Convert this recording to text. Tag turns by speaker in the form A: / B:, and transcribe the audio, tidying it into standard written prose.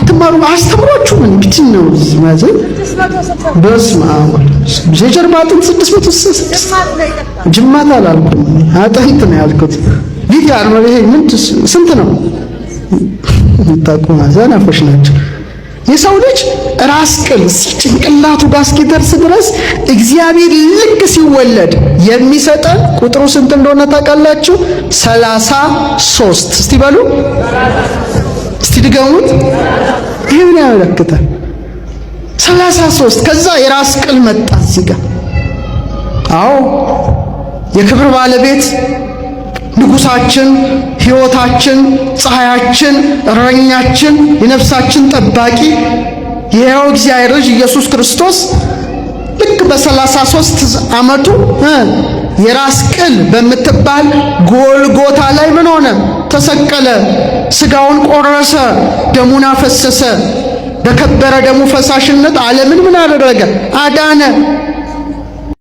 A: አትማሩ አስተምሯችሁ ምን ብትን ነው ማለት በስመ አብ የጀርባ አጥንት 666 ጅማት አላልኩም፣ አጥንት ነው ያልኩት። ቢጋር ነው ይሄ ምን ስንት ነው? የምታውቁ ዘነፎች ናቸው። የሰው ልጅ ራስ ቅል ጭንቅላቱ ጋር እስኪደርስ ድረስ እግዚአብሔር ልክ ሲወለድ የሚሰጠን ቁጥሩ ስንት እንደሆነ ታውቃላችሁ? 33። እስቲ በሉ፣ እስቲ ድገሙት። ይህ ምን ያመለክታል? 33። ከዛ የራስ ቅል መጣ እዚህ ጋር። አዎ የክብር ባለቤት ንጉሳችን፣ ሕይወታችን፣ ፀሐያችን፣ እረኛችን፣ የነፍሳችን ጠባቂ የሕያው እግዚአብሔር ልጅ ኢየሱስ ክርስቶስ ልክ በ33 ዓመቱ የራስ ቅል በምትባል ጎልጎታ ላይ ምን ሆነ? ተሰቀለ። ስጋውን ቆረሰ፣ ደሙን አፈሰሰ። በከበረ ደሙ ፈሳሽነት ዓለምን ምን አደረገ? አዳነ።